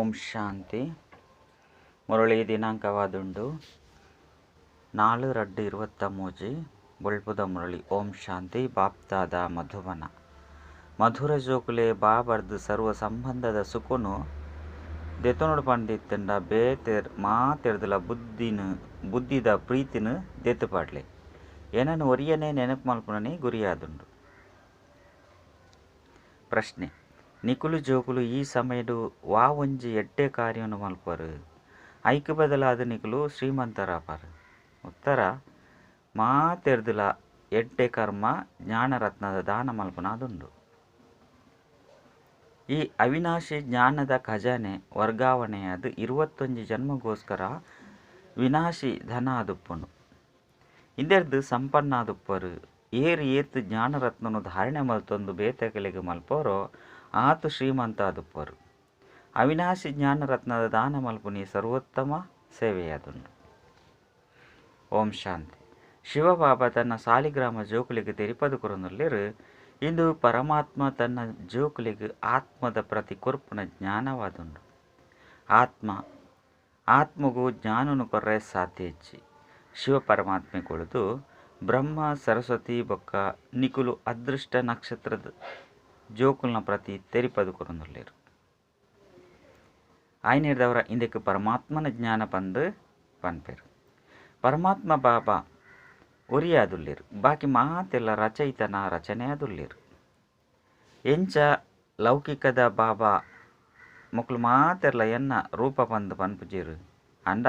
ಓಂ ಶಾಂತಿ. ಮುರಳಿ ದಿನಾಂಕವಾದುಂಡು 4/2/23 ಬೊಳ್ಪುದ ಮುರಳಿ. ಓಂ ಶಾಂತಿ. ಬಾಪ್ತಾದ ಮಧುಬನ ಮಧುರ ಜೋಕುಲೆ ಬಾಬರ್ದು ಸರ್ವ ಸಂಬಂಧದ ಸುಖನು ದೆತೊನುಡು ಪಂಡಿತ್ತಂಡ ಬೇತೆರ್ ಮಾತೆರ್ದಲ ಬುದ್ಧಿದ ಪ್ರೀತಿನ ದೆತ್ತು ಪಾಡ್ಲೆ ಏನನ್ನು ಒರಿಯನೇ ನೆನಪು ಮಲ್ಪುನನೇ ಗುರಿಯಾದುಂಡು. ಪ್ರಶ್ನೆ: ನಿಕುಲು ಜೋಕುಲು ಈ ಸಮಯಡು ವಾ ಒಂಜಿ ಎಡ್ಡೆ ಕಾರ್ಯನು ಮಲ್ಪರು ಐಕ್ ಬದಲಾದ ನಿಕುಲು ಶ್ರೀಮಂತರಾಪರು? ಉತ್ತರ: ಮಾತೆರ್ದಲ ಎಡ್ಡೆ ಕರ್ಮ ಜ್ಞಾನರತ್ನದ ದಾನ ಮಲ್ಪುನಾದುಂಡು. ಈ ಅವಿನಾಶಿ ಜ್ಞಾನದ ಖಜಾನೆ ವರ್ಗಾವಣೆಯಾದ 21 ಜನ್ಮಗೋಸ್ಕರ ವಿನಾಶಿ ಧನ ಆದುಪ್ಪುಂಡು. ಇಂದೆರ್ದು ಸಂಪನ್ನಾದುಪ್ಪರು. ಏರು ಏತು ಜ್ಞಾನರತ್ನನು ಧಾರಣೆ ಮಲ್ತೊಂದು ಬೇತೆಕಲೆಗ್ ಮಲ್ಪೋರೋ ಆತು ಶ್ರೀಮಂತ ಆದುಪ್ಪರು. ಅವಿನಾಶಿ ಜ್ಞಾನರತ್ನದ ದಾನ ಮಲ್ಪುನಿ ಸರ್ವೋತ್ತಮ ಸೇವೆಯಾದುಂಡು. ಓಂ ಶಾಂತಿ. ಶಿವಬಾಬಾ ತನ್ನ ಸಾಲಿಗ್ರಾಮ ಜೋಕುಲಿಗೆ ತೆರಿಪದು ಕೊರೊಂದುಲ್ಲೆರ್. ಇಂದು ಪರಮಾತ್ಮ ತನ್ನ ಜೋಕುಲಿಗೆ ಆತ್ಮದ ಪ್ರತಿ ಕೊರ್ಪುನ ಜ್ಞಾನವಾದುಂಡು. ಆತ್ಮಗೂ ಜ್ಞಾನನು ಕೊರ್ರೆ ಸಾಧ್ಯ ಇಜ್ಜಿ. ಶಿವ ಪರಮಾತ್ಮೆ ಕೊಳದು ಬ್ರಹ್ಮ ಸರಸ್ವತಿ ಬೊಕ್ಕ ನಿಕುಲು ಅದೃಷ್ಟ ನಕ್ಷತ್ರದ ಜೋಕುಲ್ನ ಪ್ರತಿ ತೆರಿಪದು ಕೊರೊಂದುಲ್ಲೆರ್. ಆಯ್ನೇರ್ದವರ ಇಂದಕ್ಕೆ ಪರಮಾತ್ಮನ ಜ್ಞಾನ ಪಂದು ಪನ್ಪೆರ್. ಪರಮಾತ್ಮ ಬಾಬಾ ಒರಿಯಾದುಲ್ಲೆರ್, ಬಾಕಿ ಮಾತೆಲ್ಲ ರಚಯಿತನ ರಚನೆ ಆದುಲ್ಲೆರ್. ಎಂಚ ಲೌಕಿಕದ ಬಾಬಾ ಮೊಕುಲು ಮಾತೆರ್ಲ ಎನ್ನ ರೂಪ ಪಂದು ಪನ್ಪುಜೆರ್, ಅಂಡ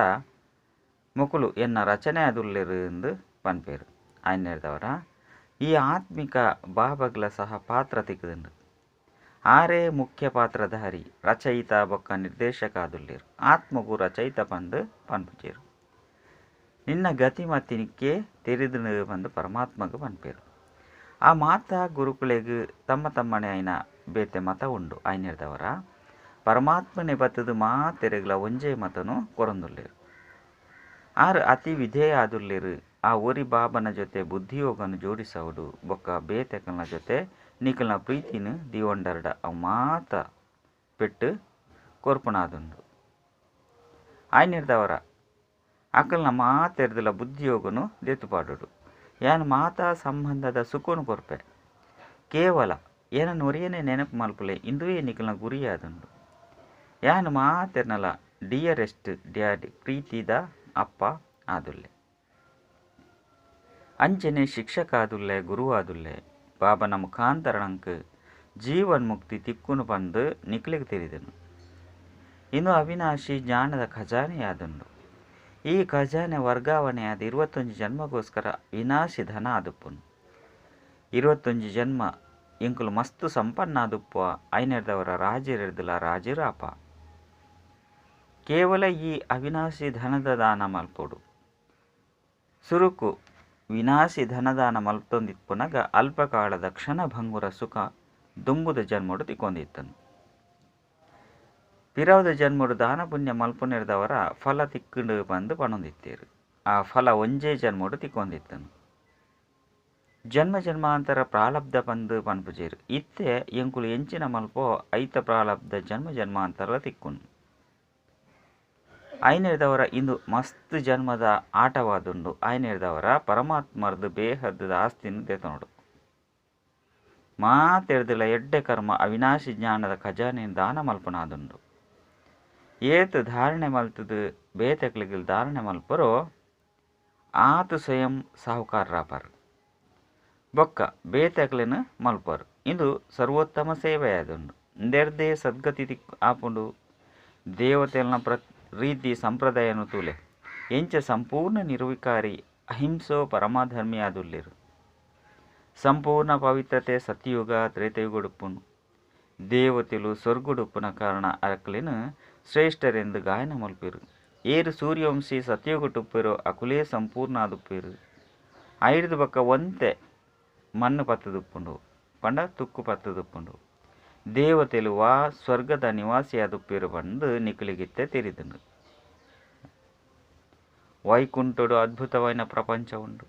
ಮೊಕುಲು ಎನ್ನ ರಚನೆ ಆದುಲ್ಲೆರ್ ಎಂದು ಪನ್ಪೆರ್. ಆಯ್ನೇರ್ದವರ ಈ ಆತ್ಮಿಕ ಬಾಬಾಗ್ಲ ಸಹ ಪಾತ್ರ ತಿಕ್ಕುದುಂಡು. ಆರೇ ಮುಖ್ಯ ಪಾತ್ರಧಾರಿ, ರಚಯಿತ ಬೊಕ್ಕ ನಿರ್ದೇಶಕ ಆದುಲ್ಲೆರ್. ಆತ್ಮಗೂ ರಚಯಿತ ಪಂದು ಪನ್ಪುಜೆರ್. ನಿನ್ನ ಗತಿ ಮತ್ತಿನಿಕ್ಕೆ ತೆರಿದು ಬಂದು ಪರಮಾತ್ಮಗ ಪನ್ಪೆರ್. ಆ ಮಾತಾ ಗುರುಕುಲೆಗ್ ತಮ್ಮ ತಮ್ಮನೆ ಆಯ್ನ ಬೇತೆ ಮತ ಉಂಡು. ಆಯ್ನೇರ್ದವರ ಪರಮಾತ್ಮನೆ ಬತ್ತದು ಮಾತೆರೆಗ್ಲ ಒಂಜೇ ಮತನು ಕೊರೊಂದುಲ್ಲೆರ್. ಆರು ಅತಿ ವಿಧೇಯ ಆದುಲ್ಲೆರ್. ಆ ಒರಿ ಬಾಬನ ಜೊತೆ ಬುದ್ಧಿಯೋಗನು ಜೋಡಿಸವುಡು ಬೊಕ್ಕ ಬೇತೆಕಲ್ನ ಜೊತೆ ನಿಕಲ್ನ ಪ್ರೀತಿನ ದಿವಂಡರ್ಡ ಅವು ಮಾತ ಪೆಟ್ಟು ಕೊರ್ಪುನಾದುಂಡು. ಆಯ್ನೇರ್ದವರ ಅಕಲ್ನ ಮಾತೆರ್ದಲ ಬುದ್ಧಿಯೋಗನು ದೆತ್ತುಪಾಡುಡು. ಯಾನ್ ಮಾತಾ ಸಂಬಂಧದ ಸುಖನು ಕೊರ್ಪೆ, ಕೇವಲ ಏನನ್ನು ಒರಿಯನೇ ನೆನಪು ಮಲ್ಪುಲೆ, ಇಂದುವೇ ನಿಕಲ್ನ ಗುರಿಯಾದುಂಡು. ಯಾನ್ ಮಾತೆರ್ನಲ ಡಿಯರೆಸ್ಟ್ ಡ್ಯಾಡಿ, ಪ್ರೀತಿದ ಅಪ್ಪ ಆದುಲ್ಲೆ. ಅಂಚನೆ ಶಿಕ್ಷಕ ಆದುಲ್ಲೆ, ಗುರು ಆದುಲ್ಲೆ. ಬಾಬನ ಮುಖಾಂತರ ನಂಕ್ ಜೀವನ್ಮುಕ್ತಿ ತಿಕ್ಕುನು ಪಂದು ನಿಕ್ಲೆಗ್ ತೆರಿದನು. ಇನ್ನು ಅವಿನಾಶಿ ಜ್ಞಾನದ ಖಜಾನೆಯಾದುಂಡು. ಈ ಖಜಾನೆ ವರ್ಗಾವಣೆಯಾದ 21 ಜನ್ಮಗೋಸ್ಕರ ವಿನಾಶಿ ಧನ ಆದುಪ್ಪುನು. 21 ಜನ್ಮ ಎಂಕುಲು ಮಸ್ತು ಸಂಪನ್ನ ಆದುಪ್ಪ. ಐನೆರ್ದವರ ರಾಜರಿರ್ದಲ ರಾಜರಾಪ. ಕೇವಲ ಈ ಅವಿನಾಶಿ ಧನದ ದಾನ ಮಲ್ಪೊಡು. ಸುರುಕು ವಿನಾಶಿ ಧನದಾನ ಮಲ್ತೊಂದಿಪ್ಪುನಗ ಅಲ್ಪಕಾಲದ ಕ್ಷಣಭಂಗುರ ಸುಖ ದುಂಬುದ ಜನ್ಮಡು ತಿಕ್ಕೊಂದಿತ್ತನು. ಪಿರವದ ಜನ್ಮಡು ದಾನ ಪುಣ್ಯ ಮಲ್ಪುನೆರ್ದವರ ಫಲ ತಿಕ್ಕುಂಡು ಬಂದು ಪಣೊಂದಿತ್ತೇರು. ಆ ಫಲ ಒಂಜೇ ಜನ್ಮಡು ತಿಕ್ಕೊಂದಿತ್ತನು. ಜನ್ಮ ಜನ್ಮಾಂತರ ಪ್ರಾಲಬ್ಧ ಪಂದು ಪನ್ಪುಜೇರು. ಇತ್ತೆ ಎಂಕುಲು ಎಂಚಿನ ಮಲ್ಪೋ ಐತ ಪ್ರಾಲಬ್ಧ ಜನ್ಮ ಜನ್ಮಾಂತರ ತಿಕ್ಕುನು. ಆಯ್ನೇರ್ದವರ ಇಂದು ಮಸ್ತ್ ಜನ್ಮದ ಆಟವಾದುಂಡು. ಆಯ್ನೇರ್ದವರ ಪರಮಾತ್ಮರ್ದು ಬೇಹದ್ದ ಆಸ್ತಿನ ದೆತೊನುಡು. ಮಾತೆರ್ದಲ ಎಡ್ಡೆ ಕರ್ಮ ಅವಿನಾಶಿ ಜ್ಞಾನದ ಖಜಾನೆ ದಾನ ಮಲ್ಪುನಾದುಂಡು. ಏತು ಧಾರಣೆ ಮಲ್ತದು ಬೇತೆಕ್ಲಿಗೆ ಧಾರಣೆ ಮಲ್ಪರೋ ಆತು ಸ್ವಯಂ ಸಾಹುಕಾರರಾಪರು, ಬೊಕ್ಕ ಬೇತೆಕ್ಲೆನ ಮಲ್ಪರು. ಇಂದು ಸರ್ವೋತ್ತಮ ಸೇವೆಯಾದುಂಡು. ಇಂದೆರ್ದೇ ಸದ್ಗತಿ ಆಪುಂಡು. ದೇವತೆಲ್ನ ರೀತಿ ಸಂಪ್ರದಾಯನು ತೂಲೆ ಎಂಚ ಸಂಪೂರ್ಣ ನಿರ್ವಿಕಾರಿ ಅಹಿಂಸೋ ಪರಮಾಧರ್ಮಿ ಆದುಲ್ಲೆರು. ಸಂಪೂರ್ಣ ಪವಿತ್ರತೆ ಸತ್ಯಯುಗ ತ್ರೇತಯುಗಡುಪ್ಪುನು. ದೇವತೆಲು ಸ್ವರ್ಗುಡುಪ್ಪುನ ಕಾರಣ ಅರಕಲಿನ ಶ್ರೇಷ್ಠರೆಂದು ಗಾಯನ ಮಲ್ಪೆರು. ಏರು ಸೂರ್ಯವಂಶಿ ಸತ್ಯಯುಗಟುಪ್ಪೆರೋ ಅಕುಲೇ ಸಂಪೂರ್ಣ ಆದುಪ್ಪೆರು. ಐರ್ದು ಬೊಕ್ಕ ಒಂತೆ ಮಣ್ಣು ಪತ್ತದುಪ್ಪುಂಡು, ಪಂಡ ತುಕ್ಕು ಪತ್ತದುಪ್ಪುಂಡು. ದೇವತೆಲು ವಾ ಸ್ವರ್ಗದ ನಿವಾಸಿಯಾದುಪ್ಪೆರು ಬಂದು ನಿಕುಲಿಗಿತ್ತೆ ತೆರಿದುಂಡು. ವೈಕುಂಠಡು ಅದ್ಭುತವಾದ ಪ್ರಪಂಚ ಉಂಡು.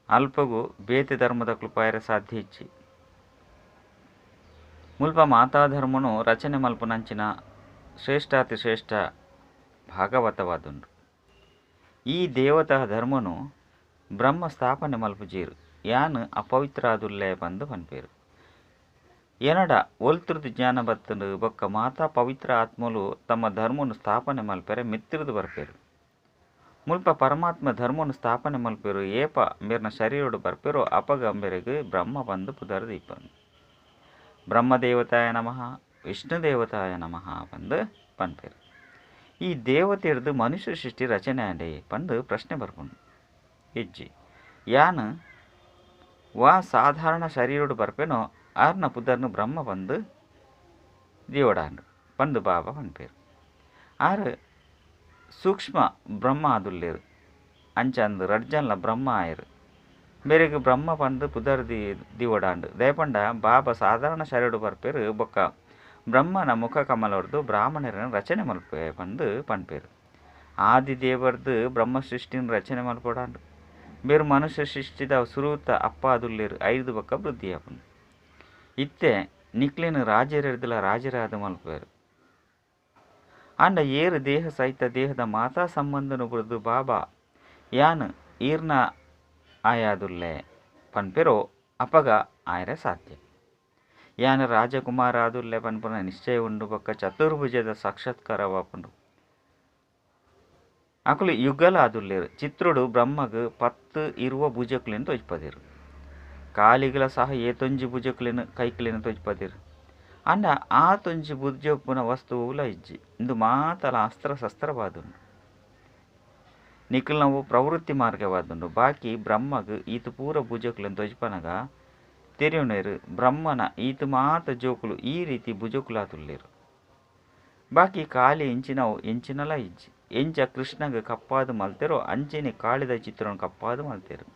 ಅಲ್ಪಗು ಬೇತೆ ಧರ್ಮದ ಕೃಪಾಯರ ಸಾಧ್ಯ ಇಚ್ಚಿ. ಮುಲ್ಪ ಮಾತಾ ಧರ್ಮನು ರಚನೆ ಮಲ್ಪುನಂಚಿನ ಶ್ರೇಷ್ಠಾತಿ ಶ್ರೇಷ್ಠ ಭಾಗವತವಾದುಂಡು. ಈ ದೇವತಾ ಧರ್ಮನು ಬ್ರಹ್ಮ ಸ್ಥಾಪನೆ ಮಲ್ಪುಜೀರು ಯಾನ್ ಅಪವಿತ್ರಾದುಲ್ಲೆ ಪಂದು ಪನ್ಪೇರು. ಎನಡ ಒಲ್ತುರ್ದು ಜ್ಞಾನ ಬತ್ತುಂಡು ಬೊಕ್ಕ ಮಾತಾ ಪವಿತ್ರ ಆತ್ಮಲು ತಮ್ಮ ಧರ್ಮನು ಸ್ಥಾಪನೆ ಮಲ್ಪೆರೆ ಮಿತ್ತಿರ್ದು ಬರ್ಪೇರು. ಮುಲ್ಪ ಪರಮಾತ್ಮ ಧರ್ಮನು ಸ್ಥಾಪನೆ ಮಲ್ಪೆರು ಏಪ ಮೇರ್ನ ಶರೀರಡು ಬರ್ಪೇರೋ ಅಪಗ ಮೇರೆಗ್ ಬ್ರಹ್ಮ ಪಂದು ಪುದರ್ ದೀಪನು. ಬ್ರಹ್ಮದೇವತಾಯ ನಮಃ, ವಿಷ್ಣು ದೇವತಾಯ ನಮಃ ಪಂದು ಪನ್ಪೇರು. ಈ ದೇವತೆರ್ದು ಮನುಷ್ಯ ಸೃಷ್ಟಿ ರಚನೆ ಆಂಡೆ ಪಂದು ಪ್ರಶ್ನೆ ಬರ್ಪುಂಡು. ಇಜ್ಜಿ ಯಾನ್ ವಾ ಸಾಧಾರಣ ಶರೀರಡು ಬರ್ಪೇನೋ ಆರ್ನ ಪುದರ್ನು ಬ್ರಹ್ಮ ಪಂದು ದೇವಡಾಂಡು ಪಂದು ಬಾಬಾ ಪನ್ಪೇರು. ಆರ್ ಸೂಕ್ಷ್ಮ ಬ್ರಹ್ಮ ಆದುಲ್ಲೇರು ಅಂಚಂದು ರಡ್ಜನ್ಲ ಬ್ರಹ್ಮ ಆಯರು. ಮೇರೆಗ್ ಬ್ರಹ್ಮ ಪಂದು ಪುದರ್ ದಿವಡಾಂಡು. ದಯಪಂಡ ಬಾಬಾ ಸಾಧಾರಣ ಶರೀರಡು ಬರ್ಪೇರು ಬೊಕ್ಕ ಬ್ರಹ್ಮನ ಮುಖ ಕಮಲೊರ್ದು ಬ್ರಾಹ್ಮಣರನ್ನು ರಚನೆ ಮಲ್ಪೆ ಪಂದು ಪನ್ಪೇರು. ಆದಿದೇವರ್ದು ಬ್ರಹ್ಮ ಸೃಷ್ಟಿನ ರಚನೆ ಮಲ್ಪೊಡಾಂಡು. ಬೇರು ಮನುಷ್ಯ ಸೃಷ್ಟಿದ ಸುರೂತ ಅಪ್ಪ ಆದುಲ್ಲೇರು ಐದು ಬೊಕ್ಕ ವೃದ್ಧಿ ಆಪುಂಡು. ಇತ್ತೆ ನಿಕ್ಲೆನ್ ರಾಜರೆರ್ದುಲ ರಾಜರಾದ ಮಲ್ಪೇರು. ಆಂಡ ಏರು ದೇಹ ಸಹಿತ ದೇಹದ ಮಾತಾ ಸಂಬಂಧನು ಬುಡ್ದು ಬಾಬಾ ಯಾನ್ ಈರ್ನ ಆಯಾದುಲ್ಲೆ ಪನ್ಪೇರೋ ಅಪಗ ಆಯರೆ ಸಾಧ್ಯ. ಯಾನ್ ರಾಜಕುಮಾರ ಆದುಲ್ಲೆ ಪನ್ಪುನ ನಿಶ್ಚಯ ಉಂಡು ಬೊಕ್ಕ ಚತುರ್ಭುಜದ ಸಾಕ್ಷಾತ್ಕಾರ ಆಪುಂಡು. ಅಕುಲು ಯುಗಲ ಆದುಲ್ಲೇರು. ಚಿತ್ರೋಡು ಬ್ರಹ್ಮಗ್ 10 20 ಭುಜಕ್ಲೆನ್ ತೋಜ್ಪದೇರು. ಕಾಲಿಗಳ ಸಹ ಏತೊಂಜಿ ಭುಜಕ್ಲೆನ್ ಕೈಕ್ಲೆನ್ ತೋಜ್ಪದೇರು. ಆಂಡ ಆ ತೊಂಜಿ ಭುಜಪ್ಪುನ ವಸ್ತುವುಲ ಇಜ್ಜಿ. ಇಂದು ಮಾತಲ ಅಸ್ತ್ರ ಶಸ್ತ್ರವಾದುಂಡು. ನಿಖಿಲ್ನವು ಪ್ರವೃತ್ತಿ ಮಾರ್ಗವಾದುಂಡು. ಬಾಕಿ ಬ್ರಹ್ಮಗ್ ಈತು ಪೂರ ಭುಜಕ್ಲೆನ್ ತೋಜ್ಪನಗ ತೆರಿಯುನೇರು ಬ್ರಹ್ಮನ ಈತು ಮಾತ ಜೋಕುಲು ಈ ರೀತಿ ಭುಜಕುಲಾತುಲ್ಲೇರು. ಬಾಕಿ ಕಾಲಿ ಎಂಚಿನವು ಎಂಚಿನಲ ಇಜ್ಜಿ. ಎಂಚ ಕೃಷ್ಣಗ್ ಕಪ್ಪಾದು ಮಲ್ತೇರೋ ಅಂಚೆನೆ ಕಾಳಿದ ಚಿತ್ರನು ಕಪ್ಪಾದು ಮಲ್ತೇರು.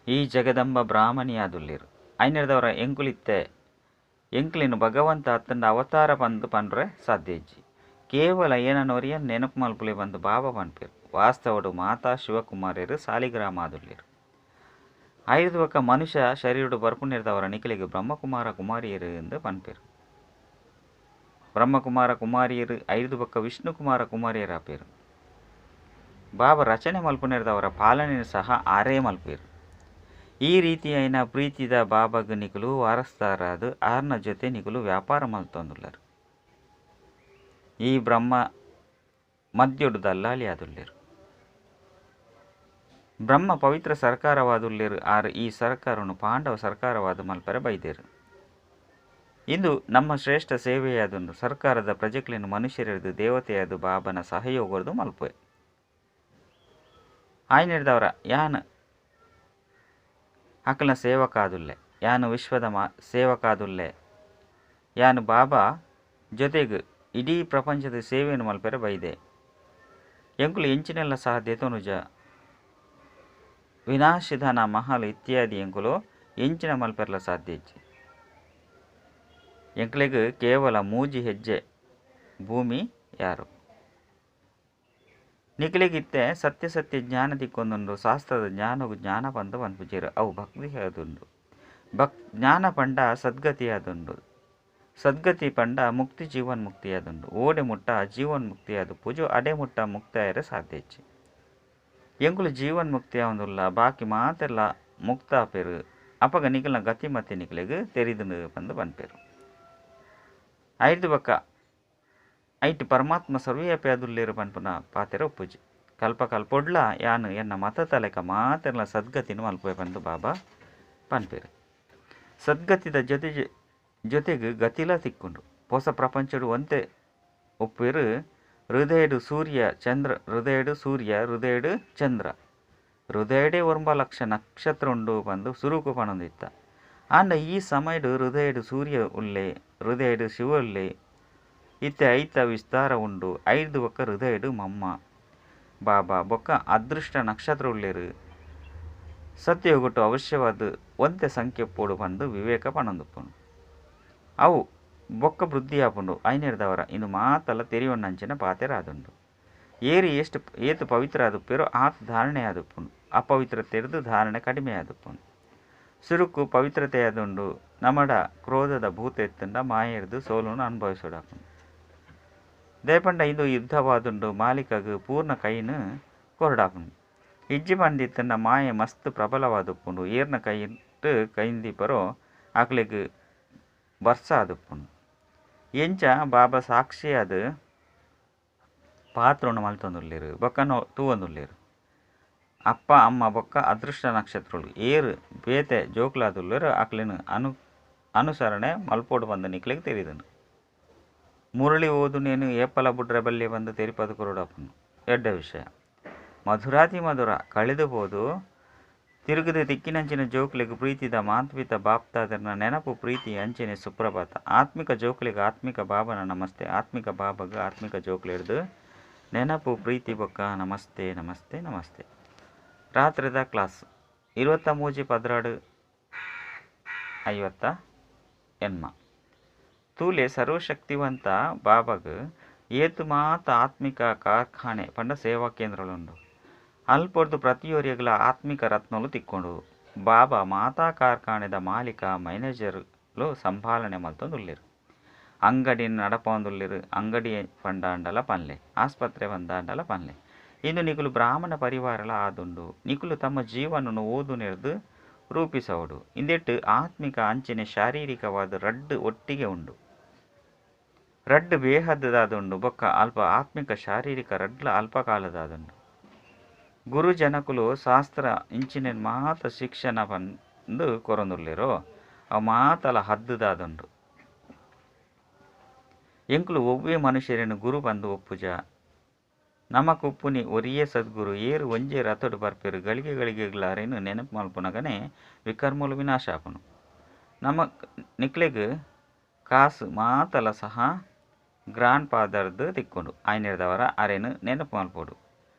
ಈ ಜಗದಂಬ ಬ್ರಾಹ್ಮಣಿಯಾದುಲ್ಲೇರು. ಐನೆರ್ದವರ ಎಂಕುಲಿತ್ತೆ ಎಂಕ್ಲಿನ ಭಗವಂತ ಅತ್ತಂಡ ಅವತಾರ ಪಂದು ಪನ್ರೆ ಸಾಧ್ಯ ಇಜ್ಜಿ. ಕೇವಲ ಏನನೋರಿಯ ನೆನಪು ಮಲ್ಪುಲೆ ಬಂದು ಬಾಬಾ ಪನ್ಪೇರು. ವಾಸ್ತವಡು ಮಾತಾ ಶಿವಕುಮಾರರು ಸಾಲಿಗ್ರಾಮ ಆದುಲ್ಲೇರು. ಐದು ಬೊಕ್ಕ ಮನುಷ್ಯ ಶರೀರಡು ಬರ್ಪುನಿರ್ದವರ ನಿಖಲಿಗೆ ಬ್ರಹ್ಮಕುಮಾರ ಕುಮಾರಿಯರು ಎಂದು ಪನ್ಪೇರು. ಬ್ರಹ್ಮಕುಮಾರ ಕುಮಾರಿಯರು ಐದು ಬೊಕ್ಕ ವಿಷ್ಣುಕುಮಾರ ಕುಮಾರಿಯರು ಆಪೇರು. ಬಾಬಾ ರಚನೆ ಮಲ್ಪುನಿರ್ದವರ ಪಾಲನೆ ಸಹ ಆರೇ ಮಲ್ಪೇರು. ಈ ರೀತಿಯೈನ ಪ್ರೀತಿದ ಬಾಬಾಗ್ ನಿಕುಲು ವಾರಸ್ದಾರಾದು ಆರ್ನ ಜೊತೆ ನಿಕುಲು ವ್ಯಾಪಾರ ಮಲ್ತೊಂದುಲ್ಲರು. ಈ ಬ್ರಹ್ಮ ಮದ್ಯೊಡು ದಲ್ಲಾಳಿ ಆದುಲ್ಲೇರು. ಬ್ರಹ್ಮ ಪವಿತ್ರ ಸರ್ಕಾರವಾದುಲ್ಲೇರು. ಆರ್ ಈ ಸರ್ಕಾರವನ್ನು ಪಾಂಡವ ಸರ್ಕಾರವಾದ ಮಲ್ಪರೆ ಬೈದೇರು. ಇಂದು ನಮ್ಮ ಶ್ರೇಷ್ಠ ಸೇವೆಯಾದೊಂದು ಸರ್ಕಾರದ ಪ್ರಜೆಕ್ಲೆನ್ ಮನುಷ್ಯರೆರ್ದು ದೇವತೆಯಾದ ಬಾಬನ ಸಹಯೋಗದ ಮಲ್ಪೆ. ಆಯ್ನೆರ್ದವರ ಯಾನ್ ಅಕಲ್ನ ಸೇವಕಾದುಲ್ಲೆ, ಯಾನು ವಿಶ್ವದ ಸೇವಕಾದುಲ್ಲೆ, ಯಾನು ಬಾಬಾ ಜೊತೆಗೆ ಇಡೀ ಪ್ರಪಂಚದ ಸೇವೆಯನ್ನು ಮಲ್ಪೆರೆ ಬೈದೆ. ಎಂಕುಲು ಎಂಚಿನೆಲ್ಲ ಸಹ ದೇತೋನುಜ ವಿನಾಶಿಧನ ಮಹಲ್ ಇತ್ಯಾದಿ ಎಂಕುಲು ಎಂಚಿನ ಮಲ್ಪೆರ್ಲ ಸಾಧ್ಯ ಇಜ್ಜಿ. ಎಂಕ್ಲೆಗ್ ಕೇವಲ 3 ಹೆಜ್ಜೆ ಭೂಮಿ ಯಾರು. ನಿಖಲಿಗಿತ್ತೆ ಸತ್ಯ ಸತ್ಯ ಜ್ಞಾನ ದಿಕ್ಕೊಂದುಂಡು. ಶಾಸ್ತ್ರದ ಜ್ಞಾನಗು ಜ್ಞಾನ ಪಂದು ಪನ್ಪುಜೆರ್. ಅವು ಭಕ್ತಿ ಆದುಂಡು. ಜ್ಞಾನ ಪಂಡ ಸದ್ಗತಿ ಆದುಂಡು. ಸದ್ಗತಿ ಪಂಡ ಮುಕ್ತಿ ಜೀವನ್ ಮುಕ್ತಿ ಆದುಂಡು. ಓಡೆ ಮುಟ್ಟ ಜೀವನ್ ಮುಕ್ತಿ ಆದು ಪೂಜು ಅಡೆ ಮುಟ್ಟ ಮುಕ್ತಿ ಆಯರೆ ಸಾಧ್ಯ ಇಜ್ಜಿ. ಎಂಕುಲು ಜೀವನ್ ಮುಕ್ತಿ ಆವೊಂದುಲ್ಲ ಬಾಕಿ ಮಾತೆಲ್ಲ ಮುಕ್ತ ಆಪೆರು. ಅಪಗ ನಿಖಲ್ನ ಗತಿ ಮತ್ತೆ ನಿಖಲೆಗ್ ತೆರಿದುಂಡು ಪಂದು ಪನ್ಪೆರು. ಐದು ಬೊಕ್ಕ ಐಟ್ ಪರಮಾತ್ಮ ಸರ್ವವ್ಯಾಪಿ ಆದುಲ್ಲೇರು ಪನ್ಪುನ ಪಾತೆರ ಒಪ್ಪುಜಿ. ಕಲ್ಪ ಕಲ್ಪೊಡ್ಲ ಯಾನ್ ಎನ್ನ ಮತ ತಲೆಕ ಮಾತೆರ್ಲ ಸದ್ಗತಿನ ಮಲ್ಪುವೆ ಪಂದು ಬಾಬಾ ಪನ್ಪೆರು. ಸದ್ಗತಿದ ಜೊತೆ ಜೊತೆಗ್ ಗತಿಲ ತಿಕ್ಕುಂಡು. ಪೊಸ ಪ್ರಪಂಚಡು ಒಂತೆ ಒಪ್ಪುವೆರು. ಹೃದಯಡು ಸೂರ್ಯ ಚಂದ್ರ, ಹೃದಯಡು ಸೂರ್ಯ, ಹೃದಯಡು ಚಂದ್ರ, ಹೃದಯಡೇ 9 ಲಕ್ಷ ನಕ್ಷತ್ರ ಉಂಡು ಪಂದು ಸುರುಕು ಪನೊಂದಿತ್ತ. ಆಂಡ ಈ ಸಮಯಡು ಹೃದಯಡು ಸೂರ್ಯ ಉಲ್ಲೆ, ಹೃದಯಡು ಶಿವ ಉಲ್ಲೆ. ಇತ್ತೆ ಐತ ವಿಸ್ತಾರ ಉಂಡು. ಐದು ಬೊಕ್ಕ ಹೃದಯಡು ಮಮ್ಮ ಬಾಬಾ ಬೊಕ್ಕ ಅದೃಷ್ಟ ನಕ್ಷತ್ರ ಉಲ್ಲೇರು. ಸತ್ಯಯುಗಟ್ಟು ಅವಶ್ಯವಾದ ಒಂತೆ ಸಂಖ್ಯೆ ಪೋಡು ಪಂದು ವಿವೇಕ ಪನೊಂದುಪ್ಪುಂಡು. ಅವು ಬೊಕ್ಕ ವೃದ್ಧಿ ಆಪುಂಡು. ಐನೆರ್ದವರ ಇಂದು ಮಾತಲ ತೆರಿಯೊನ್ನಂಚಿನ ಪಾತೆರ ಆದುಂಡು. ಏರಿ ಎಷ್ಟು ಏತು ಪವಿತ್ರ ಆದುಪ್ಪೇರೋ ಆತ ಧಾರಣೆ ಆದುಪ್ಪುಂಡು. ಅಪವಿತ್ರ ತೆರೆದು ಧಾರಣೆ ಕಡಿಮೆ ಆದುಪ್ಪುಂಡು. ಸುರುಕು ಪವಿತ್ರತೆಯಾದುಂಡು. ನಮಡ ಕ್ರೋಧದ ಭೂತ ಎತ್ತುಂಡ ಮಾಯೆರ್ದು ಸೋಲುನು ಅನುಭವಿಸೋಡಾಪುಂಡು. ದೇಪಂಡ ಇಂದು ಯುದ್ಧವಾದುಂಡು. ಮಾಲೀಕಗ್ ಪೂರ್ಣ ಕೈನ್ ಕೊರಡಾಪುಂಡು. ಇಜ್ಜಿ ಪಂಡಿತ್ತಂಡ ಮಾಯೆ ಮಸ್ತ್ ಪ್ರಬಲವಾದುಪ್ಪುಂಡು. ಏರ್ನ ಕೈಟ್ ಕೈಂದಿಪರೋ ಅಕ್ಲೆಗ್ ಬರ್ಸ ಆದುಪ್ಪುಂಡು. ಎಂಚ ಬಾಬಾ ಸಾಕ್ಷಿಯಾದ ಪಾತ್ರನು ಮಲ್ತೊಂದುಲ್ಲೆರ್ ಬೊಕ್ಕ ತೂವೊಂದುಲ್ಲೆರ್. ಅಪ್ಪ ಅಮ್ಮ ಬೊಕ್ಕ ಅದೃಷ್ಟ ನಕ್ಷತ್ರಗಳು ಏರು ಬೇತೆ ಜೋಕ್ಲಾದುಲ್ಲೆರ್ ಅಕ್ಲೆನ್ ಅನುಸರಣೆ ಮಲ್ಪೋಡು ಪಂದ್ ನಿಕ್ಲೆಗ್ ತೆರಿದುಂಡು. ಮುರಳಿ ಓದುನೇನು ಏಪಲ ಬುಡ್ರೆ ಬಲ್ಲೆ ಬಂದು ತೆರಿಪದು ಕೊರಡಾಪುಂಡು. ಎಡ್ಡೆ ವಿಷಯ. ಮಧುರಾತಿ ಮಧುರ ಕಳೆದು ಪೋದು ತಿರುಗದ ತಿಕ್ಕಿನಂಚಿನ ಜೋಕ್ಲೆಗ್ ಪ್ರೀತಿದ ಮಾತ್ಪಿತ ಬಾಪ್ತಾದರ್ನ ನೆನಪು ಪ್ರೀತಿ ಅಂಚನೆ ಸುಪ್ರಭಾತ. ಆತ್ಮಿಕ ಜೋಕ್ಲೆಗ್ ಆತ್ಮಿಕ ಬಾಬನ ನಮಸ್ತೆ. ಆತ್ಮಿಕ ಬಾಬಗ್ ಆತ್ಮಿಕ ಜೋಕ್ಲೆಡ್ದು ನೆನಪು ಪ್ರೀತಿ ಬೊಕ್ಕ ನಮಸ್ತೆ ನಮಸ್ತೆ ನಮಸ್ತೆ. ರಾತ್ರಿದ ಕ್ಲಾಸ್ 23 12 58. ತೂಲೆ ಸರ್ವಶಕ್ತಿವಂತ ಬಾಬಾಗ್ ಏತು ಮಾತ ಆತ್ಮಿಕ ಕಾರ್ಖಾನೆ ಪಂಡ ಸೇವಾ ಕೇಂದ್ರಲುಂಡು. ಅಲ್ಪೊರ್ದು ಪ್ರತಿಯೊರಿಯಗ್ಲ ಆತ್ಮಿಕ ರತ್ನಲು ತಿಕ್ಕೊಂಡು. ಬಾಬಾ ಮಾತಾ ಕಾರ್ಖಾನೆದ ಮಾಲೀಕ ಮ್ಯಾನೇಜರ್ಲು ಸಂಭಾಲನೆ ಮಲ್ತೊಂದುಲ್ಲೆರ್. ಅಂಗಡಿ ನಡಪೊಂದುಲ್ಲೆರ್. ಅಂಗಡಿ ಪಂಡಾಂಡಲ ಪನ್ಲೆ, ಆಸ್ಪತ್ರೆ ಪಂದಾಂಡಲ ಪನ್ಲೆ. ಇಂದು ನಿಕುಲು ಬ್ರಾಹ್ಮಣ ಪರಿವಾರಲ ಆದುಂಡು. ನಿಕುಲು ತಮ್ಮ ಜೀವನನು ಓದುನೆರ್ದು ರೂಪಿಸವಡು. ಇಂದೆಟ್ ಆತ್ಮಿಕ ಅಂಚನೆ ಶಾರೀರಿಕವಾದ ರಡ್ಡ್ ಒಟ್ಟಿಗೆ ಉಂಡು. ರಡ್ಡ್ ಬೇಹದ್ದಾದುಂಡು ಬೊಕ್ಕ ಅಲ್ಪ ಆತ್ಮಿಕ ಶಾರೀರಿಕ ರಡ್ಲ ಅಲ್ಪ ಕಾಲದಾದುಂಡು. ಗುರು ಜನಕುಲು ಶಾಸ್ತ್ರ ಇಂಚಿನ ಮಾತ ಶಿಕ್ಷಣ ಪಂದು ಕೊರೊಂದುಲ್ಲೆರೋ ಅವು ಮಾತಲ ಹದ್ದುದಾದುಂಡು. ಎಂಕುಲು ಒವ್ವೇ ಮನುಷ್ಯರೇನು ಗುರು ಪಂದು ಒಪ್ಪುಜ. ನಮಕ್ ಉಪ್ಪುನಿ ಒರಿಯೇ ಸದ್ಗುರು. ಏರು ಒಂಜೇ ರಥಡು ಬರ್ಪೆರು. ಗಳಿಗೆ ಗಳಿಗೆಗ್ಲಾರೇನು ನೆನಪು ಮಲ್ಪುನಗನೆ ವಿಕರ್ಮಲು ವಿನಾಶ ಆಪುನು. ನಮಕ್ ನಿಕ್ಲೆಗ್ ಕಾಸು ಮಾತಲ ಸಹ ಗ್ರಾಂಡ್ ಫಾದರ್ದು ತಿಕ್ಕೊಂಡು. ಆಯ್ನೆರ್ದವರ ಅರೇನು ನೆನಪು ಮಲ್ಪೋಡು.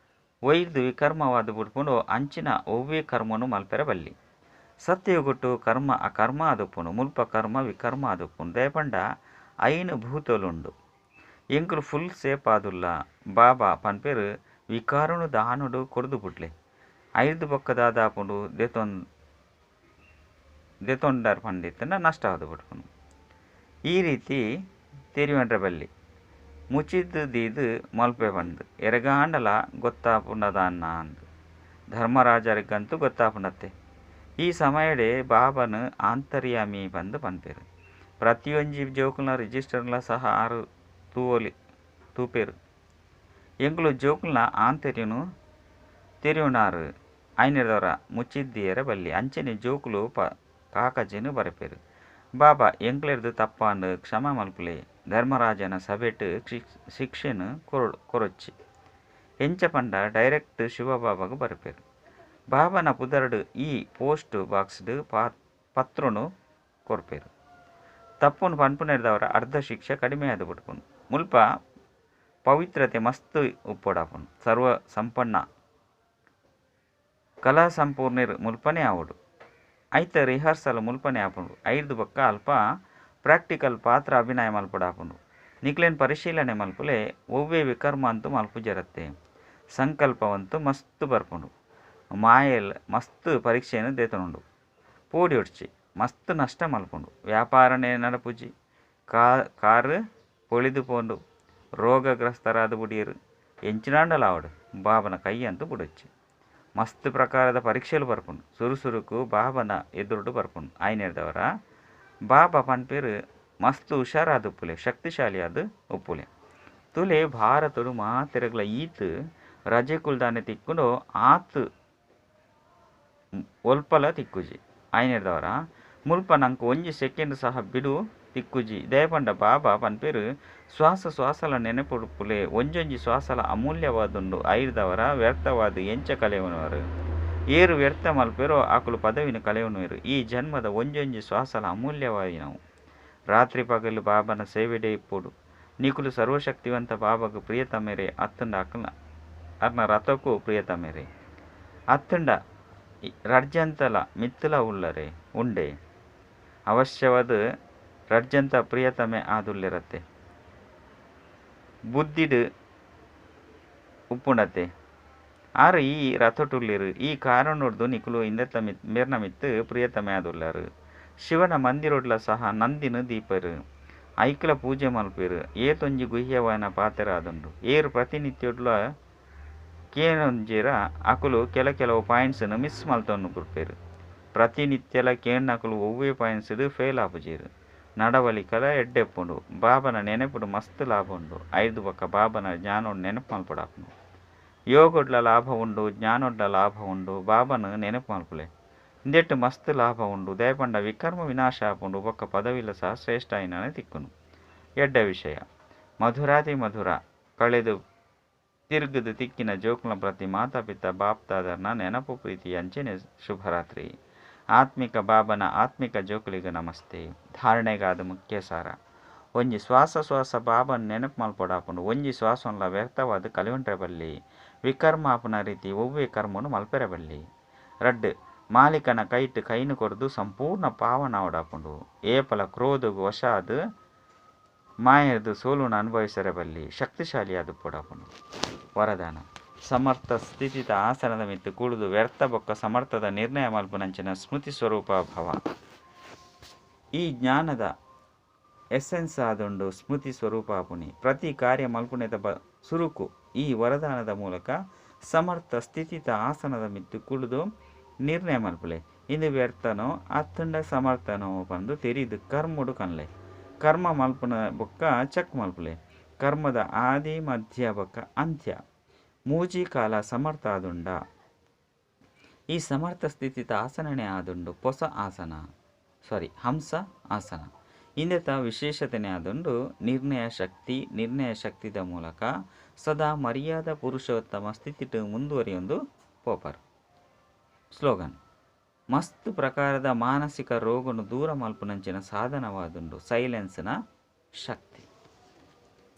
ಒಯ್ದು ವಿಕರ್ಮವಾದ ಬುಡ್ಪುಂಡು ಅಂಚಿನ ಒವ್ವೇ ಕರ್ಮನು ಮಲ್ಪೆರ ಬಲ್ಲಿ. ಸತ್ಯಯುಗಟ್ಟು ಕರ್ಮ ಅಕರ್ಮ ಆದುಪ್ಪುಂಡು. ಮುಲ್ಪ ಕರ್ಮ ವಿಕರ್ಮ ಆದುಪ್ಪುಂಡು. ದಯಪಂಡ ಐನು ಭೂತಲುಂಡು. ಎಂಕುಲು ಫುಲ್ ಸೇಫ್ ಆದುಲ್ಲ. ಬಾಬಾ ಪನ್ಪೇರು ವಿಕಾರನು ದಾನಡು ಕೊರ್ದು ಬುಡ್ಲೆ. ಐದು ಬೊಕ್ಕ ದಾದಾಪುಂಡು ದೆತೊಂಡರ್ ಪಂಡಿತ್ತಂಡ ನಷ್ಟ ಆದು ಬುಡ್ಪುಂಡು. ಈ ರೀತಿ ತೆರಿವಂಡ್ರೆ ಬಲ್ಲಿ ಮುಚಿದ್ದು ದೀದು ಮಲ್ಪೆ ಪಂದು ಎರೆಗಾಂಡಲ ಗೊತ್ತಾಪುಂಡದಾನ್ನ ಅಂದು ಧರ್ಮರಾಜರಿಗಂತೂ ಗೊತ್ತಾಪುಂಡತ್ತೆ. ಈ ಸಮಯಡೆ ಬಾಬನ ಆಂತರ್ಯಾಮಿ ಪಂದು ಪನ್ಪೇರು. ಪ್ರತಿಯೊಂಜಿ ಜೋಕುಲ್ನ ರಿಜಿಸ್ಟರ್ಲ ಸಹ ಆರು ತೂವೊಲಿ ತೂಪೇರು. ಎಂಕುಲು ಜೋಕುಲ್ನ ಆಂತರ್ಯನು ತೆರಿಯುಣಾರು ಐನೆದವರ ಮುಚ್ಚಿದ್ದೀಯರ ಬಲ್ಲಿ. ಅಂಚನೆ ಜೋಕುಲು ಕಾಕಜಿನ ಬರೆಪೇರು. ಬಾಬಾ ಎಂಕ್ಲೆರ್ದು ತಪ್ಪಾಂಡು ಕ್ಷಮ ಮಲ್ಪುಲೆ. ಧರ್ಮರಾಜನ ಸಭೆಟ್ ಶಿಕ್ಷೆನು ಕೊರೊಚ್ಚಿ. ಎಂಚ ಪಂಡ ಡೈರೆಕ್ಟ್ ಶಿವಬಾಬಾಗ್ ಬರೆಪೇರು. ಬಾಬನ ಪುದರ್ಡು ಈ ಪೋಸ್ಟ್ ಬಾಕ್ಸ್ಡ್ ಪತ್ರನು ಕೊರ್ಪೇರು. ತಪ್ಪುನು ಪನ್ಪುನೆರ್ದವರ ಅರ್ಧ ಶಿಕ್ಷೆ ಕಡಿಮೆ ಆದು ಬಿಡ್ಪುನು. ಮುಲ್ಪ ಪವಿತ್ರತೆ ಮಸ್ತ್ ಉಪ್ಪೊಡಾಪುಂಡು. ಸರ್ವ ಸಂಪನ್ನ ಕಲಾ ಸಂಪೂರ್ಣರು ಮುಲ್ಪನೆ ಆವಡು. ಐತ ರಿಹರ್ಸಲ್ ಮುಲ್ಪನೆ ಆಪುಂಡು. ಐದು ಬೊಕ್ಕ ಅಲ್ಪ ಪ್ರಾಕ್ಟಿಕಲ್ ಪಾತ್ರ ಅಭಿನಯ ಮಲ್ಪೊಡಾಪುಂಡು. ನಿಕ್ಲೆನ್ ಪರಿಶೀಲನೆ ಮಲ್ಪುಲೆ. ಒವ್ವೇ ವಿಕರ್ಮ ಅಂತೂ ಮಲ್ಪು ಜರತ್ತೆ. ಸಂಕಲ್ಪವಂತೂ ಮಸ್ತ್ ಬರ್ಪುಂಡು. ಮಾಯೆಲ್ ಮಸ್ತ್ ಪರೀಕ್ಷೆಯನ್ನು ದೇತನುಂಡು. ಪೋಡಿಯೊಡ್ಚಿ ಮಸ್ತ್ ನಷ್ಟ ಮಲ್ಪುಂಡು. ವ್ಯಾಪಾರನೇ ನಡಪುಜಿ. ಕಾರು ಪೊಳಿದು ಪೋಂಡು. ರೋಗಗ್ರಸ್ತರಾದ ಬುಡಿಯರು. ಎಂಚಿನಾಂಡಲಾವಡು ಬಾಬನ ಕೈ ಅಂತೂ ಬುಡೊಚ್ಚಿ. ಮಸ್ತ್ ಪ್ರಕಾರದ ಪರೀಕ್ಷೆಲು ಬರ್ಪುಂಡು. ಸುರುಸುರುಕು ಬಾಬನ ಎದುರುಡು ಬರ್ಪುಂಡು. ಆಯ್ನೆರ್ದವರ ಬಾಬಾ ಪನ್ಪೇರು ಮಸ್ತ್ ಹುಷಾರಾದ ಉಪ್ಪುಲೆ, ಶಕ್ತಿಶಾಲಿಯಾದ ಉಪ್ಪುಲೆ. ತುಲೆ ಭಾರತಡು ಮಾತೆರಗ್ಲ ಈತ್ ರಜೆಕುಲ್ದಾನೆ ತಿಕ್ಕುಂಡು ಆತ್ ಒಲ್ಪಲ ತಿಕ್ಕುಜಿ. ಆಯ್ನೆರ್ದವರ ಮುಲ್ಪ ನಂಕ್ ಒಂಜಿ ಸೆಕೆಂಡ್ ಸಹ ಬಿಡು ತಿಕ್ಕುಜಿ. ದಯಪಂಡ ಬಾಬಾ ಪನ್ಪೇರು ಶ್ವಾಸ ಶ್ವಾಸಲ ನೆನಪುಡುಪ್ಪುಲೆ. ಒಂಜೊಂಜಿ ಶ್ವಾಸಲ ಅಮೂಲ್ಯವಾದುಂಡು. ಐರ್ದವರ ವ್ಯರ್ಥವಾದ ಎಂಚ ಕಲೆಯುನವರು. ಏರು ವ್ಯರ್ಥ ಮಲ್ಪೇರೋ ಆಕುಲು ಪದವಿನ ಕಲೆಯುನುವರು. ಈ ಜನ್ಮದ ಒಂಜೊಂಜಿ ಶ್ವಾಸಲ ಅಮೂಲ್ಯವಾಯಿನವು. ರಾತ್ರಿ ಪಗಲು ಬಾಬನ ಸೇವೆಡೇ ಇಪ್ಪೊಡು. ನಿಕುಲು ಸರ್ವಶಕ್ತಿವಂತ ಬಾಬಾಗ್ ಪ್ರಿಯತಮೇರೆ ಅತ್ತಂಡ ಅಕ್ಲ ಅರ್ನ ರಥಕ್ಕೂ ಪ್ರಿಯತಮೇರೆ ಅತ್ತಂಡ ರಡ್ಜಂತಲ ಮಿತ್ತಲ ಉಳ್ಳರೆ ಉಂಡೆ. ಅವಶ್ಯವಾದ ರಡ್ಜಂತ ಪ್ರಿಯತಮೆ ಆದುಲ್ಲೆರತ್ತೆ. ಬುದ್ಧಿಡ್ ಉಪ್ಪುಂಡತ್ತೆ. ಆರು ಈ ರಥಟುಳ್ಳಿರು ಈ ಕಾರಣೊಡ್ದು ನಿಕುಲು ಇಂದೆತ್ತ ಮಿತ್ ಮೇರ್ನ ಮಿತ್ತ್ ಪ್ರಿಯತಮೆ ಆದುಲ್ಲರ್. ಶಿವನ ಮಂದಿರೊಡ್ಲ ಸಹ ನಂದಿನ್ ದೀಪೆರ್. ಐಕ್ಲ ಪೂಜೆ ಮಲ್ಪುವೆರ್. ಏತೊಂಜಿ ಗುಹ್ಯವಾಯಿನ ಪಾತೆರ ಆದುಂಡು. ಏರ್ ಪ್ರತಿನಿತ್ಯೊಡ್ಲ ಕೇನೊಂಜೆರಾ ಅಕುಲು ಕೆಲ ಕೆಲವು ಪಾಯಿಂಟ್ಸ್ ನ್ ಮಿಸ್ಸ್ ಮಲ್ತೊಂದು ಬುಡ್ಪೆರ್. ಪ್ರತಿನಿತ್ಯಲ ಕೇನ್ನಕುಲು ಒವ್ವೆ ಪಾಯಿಂಟ್ಸ್ ಡ್ ಫೇಲ್ ಆಪುಜೆರ್. ನಡವಳಿಕೆಲ ಎಡ್ಡೆ ಇಪ್ಪುಂಡು. ಬಾಬನ ನೆನಪುಡು ಮಸ್ತ್ ಲಾಭ ಉಂಡು. ಐರ್ದ್ ಬೊಕ್ಕ ಬಾಬನ ಜ್ಞಾನಡ್ ನೆನಪು ಮಲ್ಪೊಡಾಪುಂಡು. ಯೋಗಡ್ಲ ಲಾಭ ಉಂಡು ಜ್ಞಾನಡ್ಲ ಲಾಭ ಉಂಡು. ಬಾಬನ ನೆನಪು ಮಲ್ಪುಲೆ. ಇಂದೆಟ್ ಮಸ್ತ್ ಲಾಭ ಉಂಡು. ದಾಯೆ ಪಂಡ ವಿಕರ್ಮ ವಿನಾಶ ಆಪುಂಡು ಬೊಕ್ಕ ಪದವಿಲ ಸಹ ಶ್ರೇಷ್ಠ ಆಯಿನ ತಿಕ್ಕುನು. ಎಡ್ಡೆ ವಿಷಯ. ಮಧುರಾತಿ ಮಧುರ ಕಳೆದು ತಿರ್ಗದ ತಿಕ್ಕಿನ ಜೋಕ್ಲ ಪ್ರತಿ ಮಾತಾ ಪಿತ ಬಾಪ್ ದಾದರ್ನ ನೆನಪು ಪ್ರೀತಿ ಅಂಚನೆ ಶುಭರಾತ್ರಿ. ಆತ್ಮಿಕ ಬಾಬನ ಆತ್ಮಿಕ ಜೋಕುಲಿಗೆ ನಮಸ್ತೆ. ಧಾರಣೆಗಾದ ಮುಖ್ಯ ಸಾರ. ಒಂಜಿ ಶ್ವಾಸ ಶ್ವಾಸ ಬಾಬನ್ ನೆನಪು ಮಲ್ಪೊಡಾಪುಂಡು. ಒಂಜಿ ಶ್ವಾಸನ್ಲ ವ್ಯರ್ಥವಾದ ಕಲಿಯೊಂಡ್ರೆ ಬಲ್ಲಿ. ವಿಕರ್ಮಾಪನ ರೀತಿ ಒವ್ವೆ ಕರ್ಮನು ಮಲ್ಪೆರೆ ಬಲ್ಲಿ. ರಡ್ಡ್ ಮಾಲೀಕನ ಕೈಟ್ ಕೈನು ಕೊರ್ದು ಸಂಪೂರ್ಣ ಪಾವನ ಆವಡಾಪುಂಡು. ಏಪಲ ಕ್ರೋಧಗ್ ವಶ ಆದ್ ಮಾಯೆರ್ದ್ ಸೋಲುನ ಅನುಭವಿಸರೆ ಬಲ್ಲಿ. ಶಕ್ತಿಶಾಲಿಯಾದ ಪೊಡಾಪುಂಡು. ವರದಾನ. ಸಮರ್ಥ ಸ್ಥಿತಿತ ಆಸನದ ಮಿತ್ತು ಕುಳುದು ವ್ಯರ್ಥ ಬೊಕ್ಕ ಸಮರ್ಥದ ನಿರ್ಣಯ ಮಲ್ಪುನಂಚಿನ ಸ್ಮೃತಿ ಸ್ವರೂಪ ಭವ. ಈ ಜ್ಞಾನದ ಎಸೆನ್ಸ್ ಆದುಂಡು ಸ್ಮೃತಿ ಸ್ವರೂಪ ಆಪುನಿ. ಪ್ರತಿ ಕಾರ್ಯ ಮಲ್ಪುನೆತ ಸುರುಕು ಈ ವರದಾನದ ಮೂಲಕ ಸಮರ್ಥ ಸ್ಥಿತಿತ ಆಸನದ ಮಿತ್ತು ಕುಳುದು ನಿರ್ಣಯ ಮಲ್ಪುಲೆ. ಇಂದು ವ್ಯರ್ಥನೋ ಅತ್ತಂಡ ಸಮರ್ಥನೋ ಪಂದು ತೆರಿದು ಕರ್ಮಡು ಕನ್ಲೆ. ಕರ್ಮ ಮಲ್ಪುನ ಬೊಕ್ಕ ಚೆಕ್ ಮಲ್ಪುಲೆ. ಕರ್ಮದ ಆದಿ ಮಧ್ಯ ಬೊಕ್ಕ ಅಂತ್ಯ ಮೂಜಿ ಕಾಲ ಸಮರ್ಥ ಆದುಂಡ. ಈ ಸಮರ್ಥ ಸ್ಥಿತಿತ ಆಸನನೇ ಆದುಂಡು ಪೊಸ ಆಸನ ಸಾರಿ ಹಂಸ ಆಸನ. ಇಂದೆತ ವಿಶೇಷತೆನೇ ಆದುಂಡು ನಿರ್ಣಯ ಶಕ್ತಿ. ನಿರ್ಣಯ ಶಕ್ತಿದ ಮೂಲಕ ಸದಾ ಮರ್ಯಾದ ಪುರುಷೋತ್ತಮ ಸ್ಥಿತಿಟ್ ಮುಂದುವರಿಯೊಂದು ಪೋಪರ್. ಸ್ಲೋಗನ್. ಮಸ್ತ್ ಪ್ರಕಾರದ ಮಾನಸಿಕ ರೋಗನು ದೂರ ಮಲ್ಪುನಂಚಿನ ಸಾಧನವಾದುಂಡು ಸೈಲೆನ್ಸ್ನ ಶಕ್ತಿ.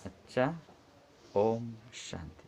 ಅಚ್ಚ ಓಂ ಶಾಂತಿ.